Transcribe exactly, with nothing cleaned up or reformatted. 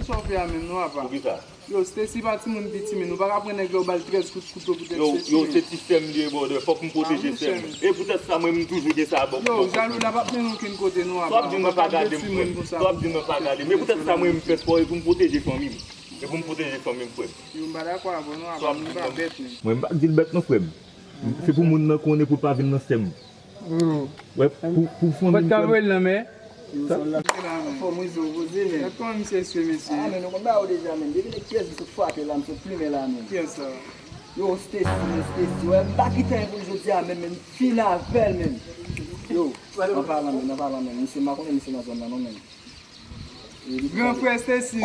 Sa w fè a menm non apa? Poukisa? Yo, Stacy pa timoun piti menm, nou pa ka pran nèg la ou ba l trèz kout kouto poutèt Yo, Stacy yo menm. Se ti sè m li ye brother, fòk m pwoteje sè m. E poutèt sa mwen m toujou gen sa bò. Yo, jalou la p ap mennen okenn kote non apa. Sa w ap di mwen pa gade m frè m. Sa w ap di mwen pa gade m. E poutèt sa mwen m fè spò e pou m pwoteje fanmi m. E pou m pwoteje fanmi m frè m. Yo, m pa dakò avè w non apa, nou pa bèt menm. Mwen m pa di l bèt non frè m. Se pou moun nan konnen pou l pa vin nan sè m. Wè, pou, pou fanmi m frè m. Pòt ka voye l nan men. Fò mwen zo poze men. Gad kòman misye eswe mesye. Ah men nou konn ba yo deja men. Depi lè kyès di sou frape la m sou plimen la men. Kiyès sa? Yo Stacy men Stacy. Wè m pa kite anyen pou l jodi a men men m fin avè l men. Yo, nan palan men, nan palan men. Misye m pa konnen misye nan zòn nan non men. Gran frè Stacy.